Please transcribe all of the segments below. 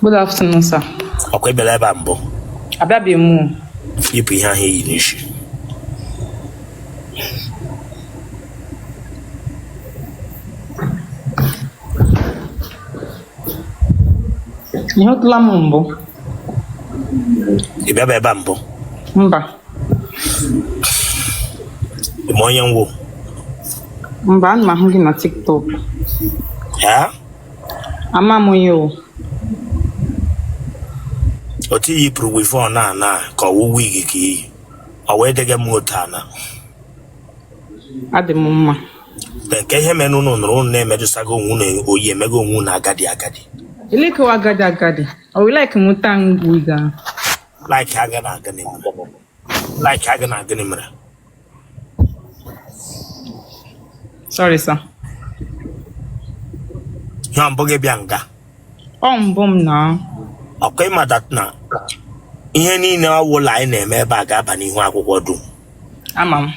Good afternoon, sir. Ọkwa ị bịara ebe a mbụ? Abịabeghị m o. Yipụ ihe ahụ i yi n'isi. Ị hụtụla m mbụ? Ị bịaba ebe a mbụ? Mba. Ị ma onye m wụ? Mba, ana m ahụ gị na TikTok. Ya? Ama m onye o. Otu i yipụrụ weavon a na ka ọ wụ wig ka i yi. Ọ wee dịghị m otu a na. Adị m mma. Nke ihe mere unu nụrụ unu na-emejụsago onwe unu oyi emego onwe unu agadi agadi. Ele ka agadi agadi. Ọ wụ like m taa wig ahụ. Like aga na gịnị mere? Like aga na gịnị mere? Sorry, sir. Ihe mbụ gị bịa nga. Ọ mbụ m na. Ọkwa ị ma that na ihe niile ọ wụla anyị na-eme ebe a ga-aba n'ihu akwụkwọ dum. Ama m.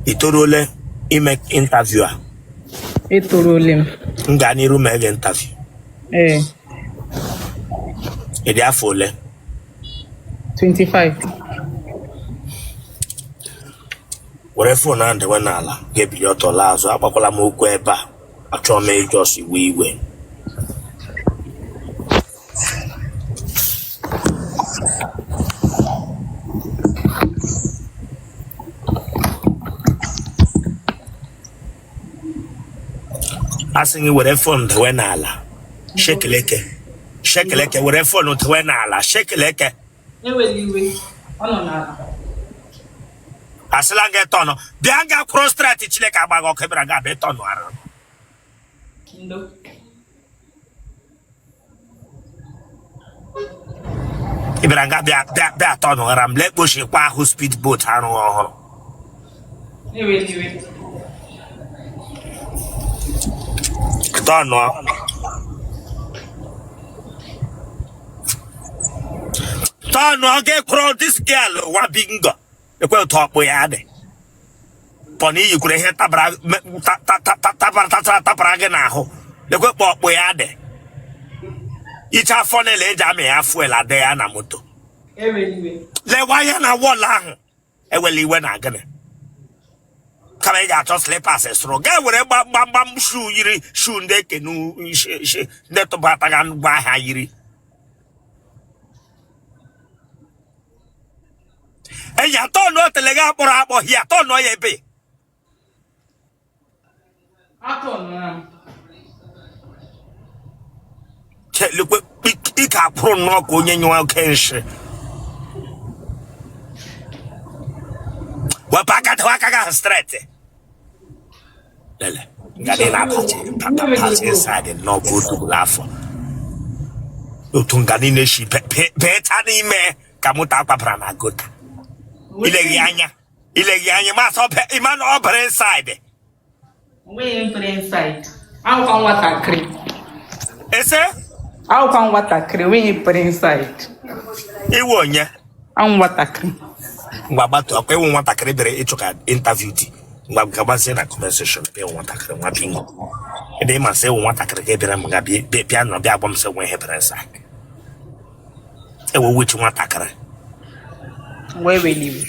I toruole ime interview a? Etoruole m. M gaa n'iru mee gị interview. Ee. Ị dị afọ ole? 25. Were phone ahụ dewe n'ala, ga-ebili ọtọ laa azụ. Akpakwala m okwu ebe a. Achọghị m ị just iwe iwe. A sị gị were phone dewe n'ala. Shekeleke. Shekeleke were phone dewe n'ala. Shekeleke. Ewela iwe, ọ nọ n'ala. Asịla gị tọnụ. Bịa nga kwụrụ straight Chineke agbaghị ọkụ bịara ga abịa tọnụ arụ. Ndo. Ị bịara nga bịa bịa bịa tọnụ ghara m lee kpochikwa ahụ speed boat arụghị ọhụrụ. Ewela iwe. Tọnụ. Tọnụ ọ ga-ekwuru this girl wa bingo. Ekwe otu ọkpụ ya dị. Pọ na i yikwere ihe tabara tabara tatara tapara gị n'ahụ. Lekwe kpọ ọkpụ ya dị. Icha funnel eji amị ya fuel adị ya na moto. Lewa anya na wall ahụ. Ewela iwe na gịnị? Kama ị ga-achọ slippers sụrụ gaa were gbamgbam shoe yiri shoe ndị ekenu ndị tụbataga ngwa ahịa yiri. Enyi atọ nọ otele gị akpọrọ akpọ hie atọ nọ ya ebe. Chelekwe ike akwụrụ nnọọ ka onye nyụọ oke nshị. Wepụ aka dewe aka gị ahụ straight. Lele, nga dị na-apachi pachi inside nnọọ ka otu gwụrụ afọ. Otu nga niile si becha n'ime ka moto akwabara na gutter. Ileghị anya, ileghị anya, ma asọ ịma na ọ bara inside. Onweghị mpere inside. Awụkwa nwatakịrị. Ese? Awụkwa nwatakịrị, onweghị mpere inside. Ị wụ onye? Awụ nwatakịrị. Ngwa gbatu ọkwa ị wụ nwatakịrị bịara ịchọ ka interview dị. Ngwa gabazie na comment section ị wụ nwatakịrị nwa bingo. Ebe ị masị ị wụ nwatakịrị ka ị bịara m ga bịa nọ bịa gwa m sị nwe ihe bere inside. Ewe wichi nwatakịrị. Wee weliwe.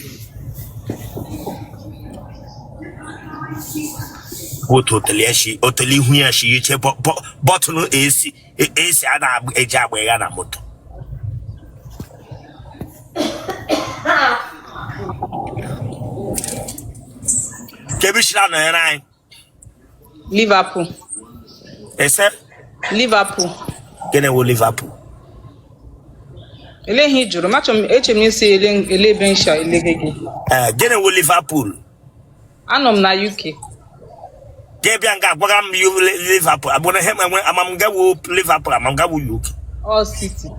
Otu otele ya shi otele ihu ya shi iche button AC AC a na-eji agba ya na moto. Kee ebe i shiri anọnyere anyị. Liverpool. Ese? Liverpool. Gịnị wụ Liverpool? Ele ihe ị jụrụ? Machọ m eche m ị sị ele ele ebe m sha elege gị. Ee, gịnị wụ Liverpool? Anọ m na UK. Gị bịa nga agwaga m Liverpool. Abụrụ ihe enwe ama m ga wụ Liverpool ama m ga wụ UK. All City.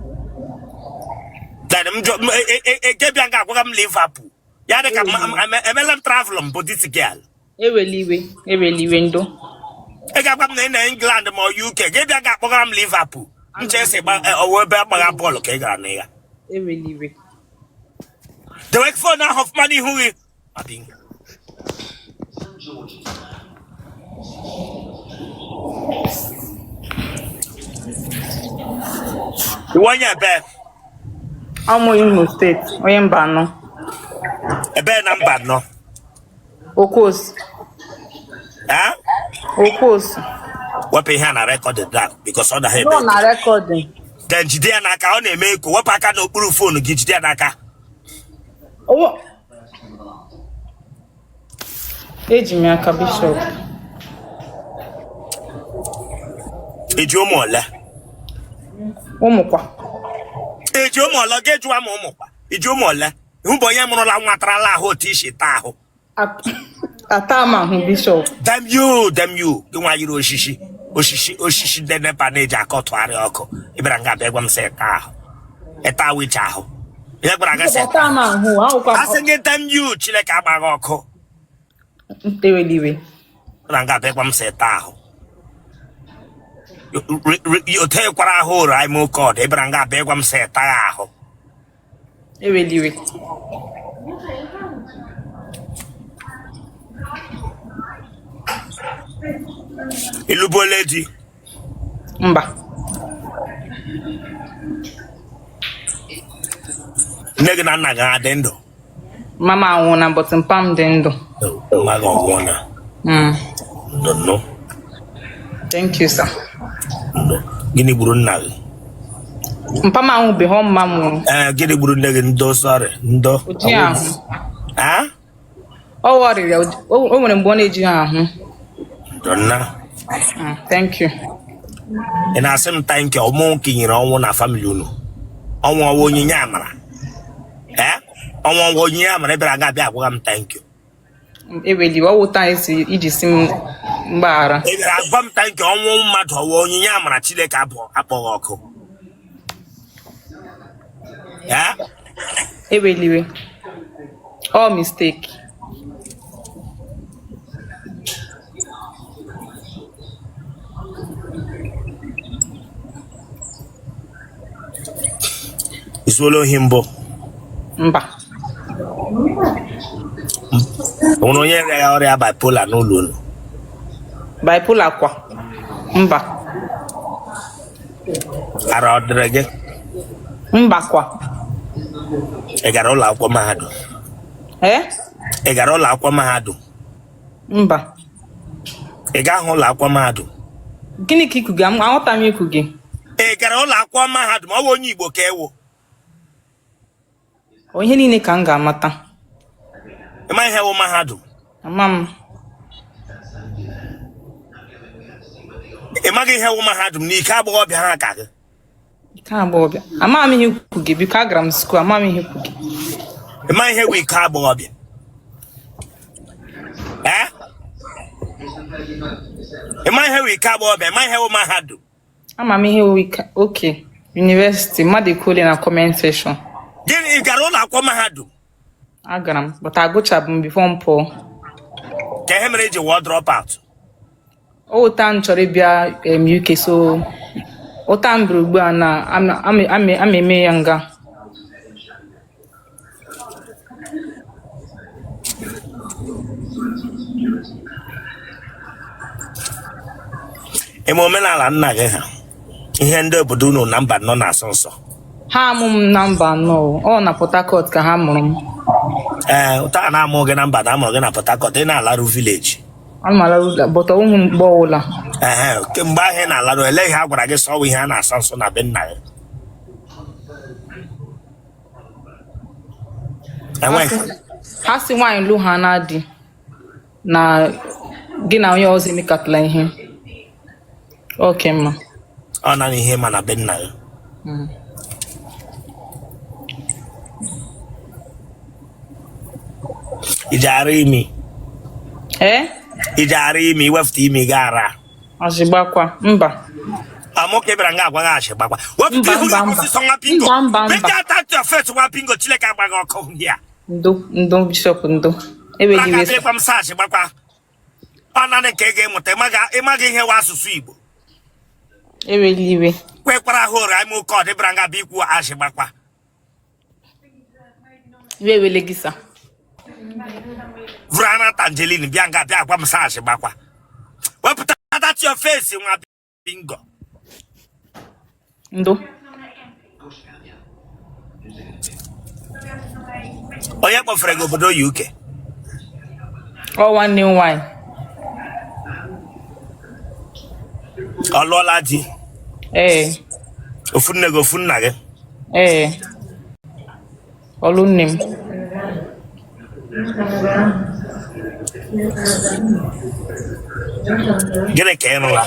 Then m jụ gị bịa nga agwaga m Liverpool. Ya dị ka emela m travel mbụ this girl. Ewela iwe, ewela iwe ndo. Ị ga-agwa m na ị na England ma ọ UK, gị bịa ga-akpọgara m Liverpool. M chee sị ọ wụ ebe agbagha bọọlụ ka ị gara na ya. Ewela iwe. Dewe phone ahụ ọfụma n'ihu gị. Ị wụ onye ebe? Awụ m onye Imo steeti, onye Mbanọ. Ebe na Mbanọ? Okwuosu. Eh? Okwuosu. Wepụ ihe a na recording that because ọ naghị eme. Nọ na recording. Then jide ya n'aka, ọ na-eme echo. Wepụ aka n'okpuru phone gị, jide ya n'aka. Owo. Eji m aka, Bishop. I ji ụmụ ole? Ụmụkwa. I ji ụmụ ole? Gị jụwa m ụmụkwa. I ji ụmụ ole? Hụ bụ onye mụrụla nwa tarala ahụ otu i si taa ahụ. Ata m ahụ, Bishop. Damn you, damn you. Gị nwa yiri osisi osisi osisi ndị NEPA na-eji akọtụgharị ọkụ. Ị bịara nga bịa gwa m sị ịta ahụ. Ịta wicha ahụ. Ihe gwara gị sị Ata m ahụ, ahụkwa. Asị gị damn you, Chineke agbaghị ọkụ. Ewela iwe. Bịara nga bịa gwa m sị ịta ahụ. O tekwara ahụ ụra ime oke ọdụ. Ị bịara nga bịa gwa m sị ịta ya ahụ. Ewela iwe. Ị lụbuola di? Mba. Nne gị na nna gị ha dị ndụ? Mama anwụọna, but mpa m dị ndụ. Mma gị ọ nwụọna? Ndo nnụ. Thank you, sir. Ndo. Gịnị gburu nna gị? Mpa m anwụbeghị, ọ mma m nwụrụ. Ee, gịnị gburu nne gị? Ndo, sorry, ndo. O jighị ahụ. Ah? Ọ ọrịrịa, o nwere mgbe ọ na-ejighị ahụ. Ndo nna. Thank you. Ị na-asị m thank you, ọmụ kenyere ọnwụ na family unu. Ọnwụ ọ wụ onyinye amara. Ee? Ọnwụ ọ wụ onyinye amara ị bịara nga bịa agwa m thank you. Ewela iwe, ọ wụ otu anyị si iji si m mgbaghara. Ị bịara agwa m thank you, ọnwụ mmadụ ọ wụ onyinye amara Chineke abụ akpọghị ọkụ. Ee? Ewela iwe. All mistake. I zuola ohi mbụ? Mba. O nwere onye rịa ya ọrịa bipolar n'ụlọ unu? Bipolar kwa? Mba. Ara ọ dịrị gị? Mba kwa. Ị gara ụlọ akwụkwọ mahadum? Ee? Ị gara ụlọ akwụkwọ mahadum? Mba. Ị gaghị ụlọ akwụkwọ mahadum? Gịnị ka ikwu gị? Aghọta m ikwu gị. Ị gara ụlọ akwụkwọ mahadum? Ọ bụ onye Igbo ka ị wụ? Ọ ihe niile ka m ga-amata. Ị ma ihe wụ mahadum? Ama m. Ị maghị ihe wụ mahadum na ike agbọghọbịa ha ka gị? Iko agbọghọbịa. Ama m ihe ikwu gị, biko agara m school, ama m ihe ikwu gị. Ị ma ihe wụ iko agbọghọbịa? Ee? Ị ma ihe wụ iko agbọghọbịa? Ị ma ihe wụ mahadum? Ama m ihe wụ iko, okay, university, mmadụ ekwuole na comment section. Gịnị, ị gara ụlọ akwụkwọ mahadum? Agara m, but agụchabụ m before m pụọ. Ka ihe mere i ji wụọ drop out? Ụta m chọrọ ịbịa UK, so ụta m bịara ugbu a na ama eme ya nga. Ị ma omenala nna gị ha, ihe ndị obodo unu na Mbanọ na-asọ nsọ? Ha amụ m na Mbanọ, ọ na Port Harcourt ka ha mụrụ m. Ee, ụta a na-amụ gị na Mbanọ, amụrụ gị na Port Harcourt, ị na-alarụ village? Ana m alarụ, but ọwụhụ mgbe ọwụla. Ehe, kemgbe ahụ ị na-alarụ, ele ihe a gwara gị sị ọ wụ ihe a na-asọ nsọ na be nna gị? Enweghị. Ha sị nwaanyị lụ ha na di na gị na onye ọzọ emekatala ihe. Okay mma. Ọ naanị ihe ma na be nna gị. I ji ara imi? Ee? I ji ara imi, wepụta imi gị ara? Azịgbakwa, mba. Amụ ka ị bịara nga agwa gị ashị gbakwa. Wepụta Mba, ihu gị mba, mba. ọsịsọ nwa bingo. Mba, mba, mba. Bring out your face nwa bingo, Chineke agba gị ọkụ ya. Ndo, ndo, Bishop, ndo. Ewela iwe. Aka m sị ashị gbakwa. Ọ naanị ka ị ga-emụta, ị maghị ihe wụ asụsụ Igbo. Ewela iwe. Kwekwara ahụ ụra ime oke ọdị bịara nga bụ ikwu ashị gbakwa. Iwe ewele gị sir. Vụrụ ana tangerine bịa nga bịa gwa m sị ashị gbakwa. Wepụta that your face nwa bingo. Ndo. Onye kpọfere gị obodo UK? Ọ nwanne m nwaanyị. Ọ lụọla di? Ee. Ofu nne gị, ofu nna gị? Ee. Ọlụ nne m. Gịnị ka ị rụla?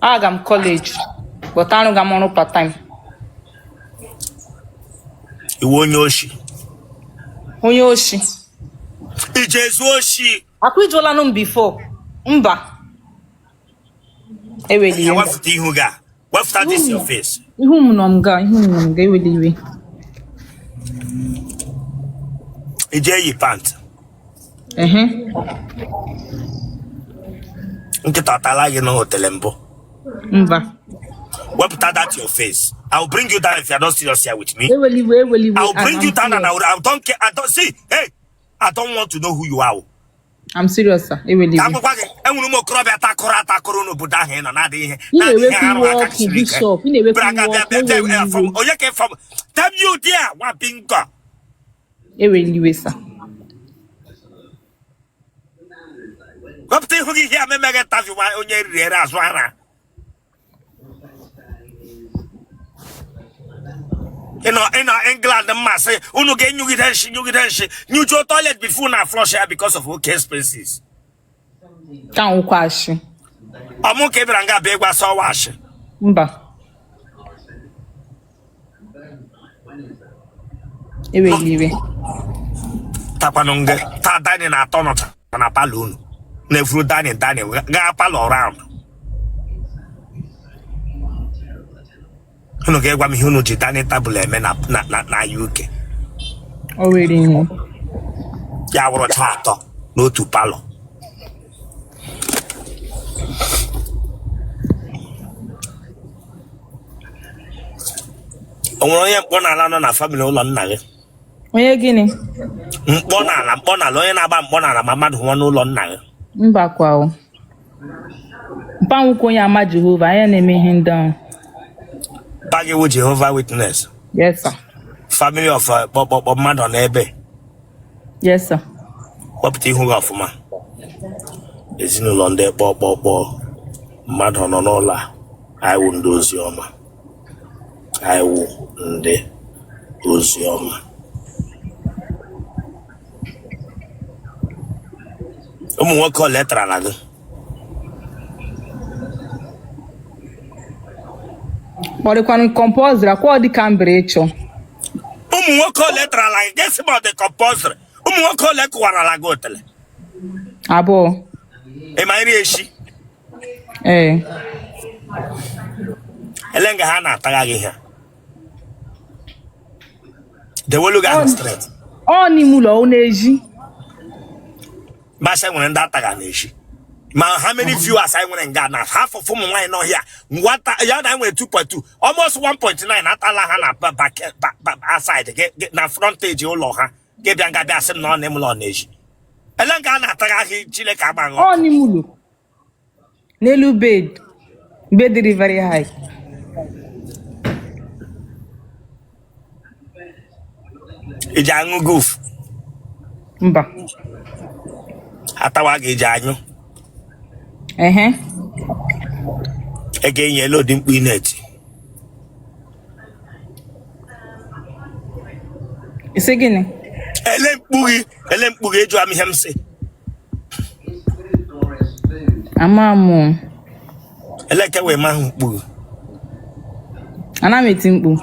Aga m kọleji, but arụga m ọrụ part time. Ị wụ onye oshi? Onye oshi? I ji ezu oshi? Akwa ịjụọlanụ m before. Mba. Ewela iwe. Wepụta ihu gị a. Wepụta this your face. Ihu m nọ m ga, ihu m nọ m ga, ewela iwe. I ji eyi pant? Ehe. Nkịta atala gị n'otele mbụ? Mba. Wepụta that your face. I will bring you down if you are not serious here with me. Ewela iwe, ewela iwe. I will bring you down and I don't care. I don't see. Hey, I don't want to know who you are. I'm serious, sir. Ewela Ka iwe. akwụkwọ gị enwere ụmụ okorobịa takụrụ atakụrụ n'obodo ahụ ị nọ na-adịghị ihe Ị na-adịghị na-ewekwa arụ iwe aka ọkụ, siri ike. Bishop. Ị na-ewekwa Bịara aka iwe bịa ọkụ, bịa bịa ewela from iwe. onye ka ị from damn you there nwa bingo. Ewela iwe, sir. Wepụta ihu gị ihe a memeghị interview nwa onye riri ere azụ ara. Ị nọ England mmasị unu ga-enyugide nshi nyugide nshi nyujuo toilet before na flush ya because of oke expenses. Ka nwụkwa ashị. Ọmụ ka ị bịara nga bịa ịgwa sọ washi. Mba. Ewela iwe. Takwanụ nge taa dining na atọ nọcha na palọ unu na-efuru dining dining gaa palọ round unu ga-egwa m ihe unu ji dining table eme na na na na UK. O were ihe. Ya wụrụcha atọ n'otu palọ. O nwere onye mkpọ n'ala nọ na family ụlọ nna gị? Onye gịnị? Mkpọ n'ala, mkpọ n'ala, onye na-agba mkpọ n'ala ma mmadụ nwụọ n'ụlọ nna gị. Mba kwa o. Mpa m wụkwa onye ama Jehova, anyị na-eme ihe ndị ahụ. Mpa gị wụ Jehovah Witness? Yes, sir. Family of kpọkpọkpọ mmadụ n'ebe? Yes, sir. Wepụta ihu gị ọfụma. Ezinụlọ ndị kpọkpọkpọ mmadụ nọ n'ụlọ a, anyị wụ ndị ozi ọma. Anyị wụ ndị ozi ọma. Ụmụ nwoke ole tarala gị? Ọ dịkwanụ compulsory akwa ọ dị ka m bịara ịchọ. Ụmụ nwoke ole tarala gị? Gesi ma ọ dị compulsory. Ụmụ nwoke ole kụwarala gị otele? Abụọ. Ị ma nri eshi? Ee. Ele nga ha na-atagha gị ihe? Dewelu gị ahụ straight. Ọ n'ime ụlọ ọ na-eji. Masha nwere ndị atagha na-eshi. Ma how many viewers anyị nwere nga na half of ụmụ nwaanyị n'ọhịa nwata ya na anyị nwere 2.2 almost 1.9 atala ha na aside na frontage ụlọ ha gị bịa nga bịa sị m na ọ n'ime ụlọ na-eji. Ele nga a na-atagha ahụ Chineke agbaghị Ọ n'ime ụlọ. N'elu bed. Bed dị very high. I ji aṅụ guf? Mba. Atawa gị i ji anyụ? Ehe. Ị ga-enye elu ụdị mkpu ị na-eti. Ị sị gịnị? Ele mkpu gị, ele mkpu gị, ejụọ m ihe m sị. Ama m o. Ele ke wee mahụ mkpu gị. Ana m eti mkpu.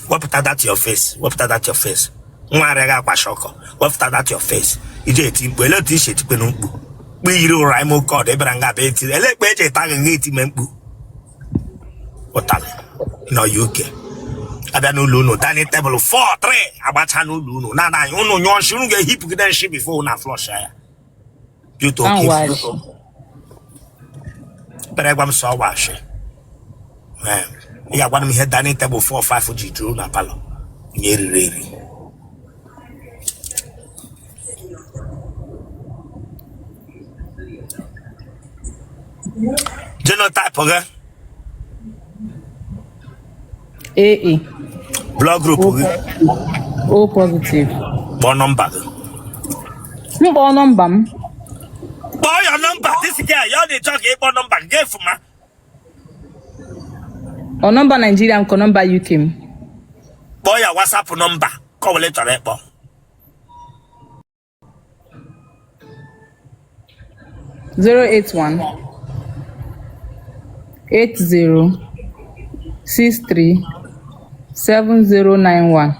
Wepụta that your face, wepụta that your face. Nwa arịaghị akwa ọkọ, wepụta that your face. I ji eti mkpu, ele otu i si etikwenụ mkpu. Mkpu yiri ụra ime oke ọdụ ịbịara nga abịa eti. Ele ekpe eji eta gị nga eti me mkpu. Ụtalị nọ UK. Abịa n'ụlọ unu, dining table 4 3 agbacha n'ụlọ unu. Na na unu nyụọ nshi, unu ga-ehipụgide nshi before unu aflush ya. Built okay. Bere gwa m sọ washi. Ị ga-agwa m ihe dining table 4 5 ji juru na palọ nye riri eri. Genotype gị? AA. Blood group gị? O positive. Kpọọ nọmba gị. M kpọọ nọmba m? Kpọọ ya nọmba this girl ya ọ na-echọ ka ị kpọọ nọmba gị ga-efu ma. Ọ nọmba Naijiria m ka nọmba UK m? Kpọọ ya WhatsApp nọmba ka ọ wele chọrọ ịkpọ. 081 80 63 7091.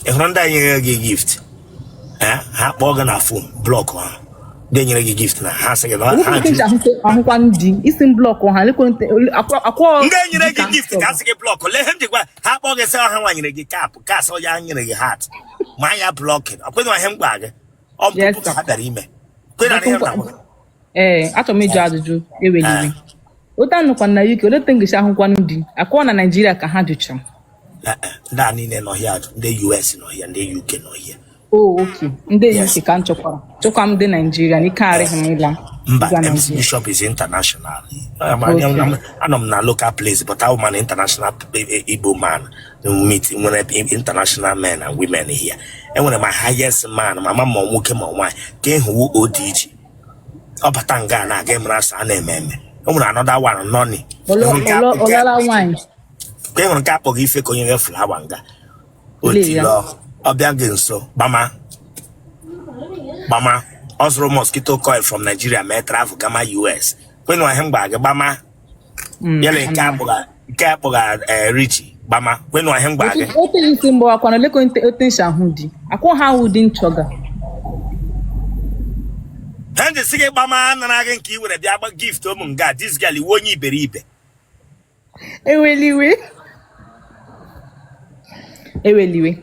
Ị hụrụ ndị a nyere gị gift, eh, ha kpọọ gị na phone, block ha. Ndị nyere gị gift na ha sị gị na ha ji Ahụkwa ndị isi m block ha akwa. Ndị nyere gị gift ka a sị gị block. Lee ihe m ji gwa ha kpọọ gị sị ha nwa nyere gị cap kasị ya nyere gị heart ma ya blocking. Ọ kwenye ihe m gwa gị ọ Yes, mpụpụ ka sir. ha bịara ime kwenye na ihe m na-agwa gị. Ee, achọrọ m ịjụ ajụjụ, eweliwe. Otu anụkwa na UK, olee otu m ga-esi ahụkwanụ di akwa na Naijiria ka ha jụchara? Eh, eh, ndị a niile nọ here, ndị US nọ here, ndị UK nọ here. Oh, okay. Ndị Yes. UK ka m chọkwara. Chọkwa m ndị Naijiria na ike arịghị m ịla Mba. ịga MC Naijiria. Bishop is international. Okay. Anọ m na local place, but I'm an international Igbo man meet nwere international men and women here. Enwere my highest man ma ma nwoke ma nwaanyị ka ịhụwo ODG ọ bata nga na-aga emere asa a na-eme eme. O nwere another one nọni. Ọlala nwaanyị. Ka ị hụrụ nke akpọghị ife ka onye nye flower nga. Lee ya. Otilo ọbịa gị nso gbama gbama. Ọ zụrụ mosquito coil from Nigeria mee travel gama US. Kwenụ ihe m gwara gị, gbama. Yala nke akpọga nke akpọga Richie gbama. Kwenụ ihe m gwara gị. Otu isi mbụ akwa na oleko otu nsi ahụ di akwa ha ahụ di nchọga. Ha ndị sị gị gbama nara gị nke i were bịa gba gift ụmụ nga. This girl iwe onye iberibe. Eweliwe, eweliwe.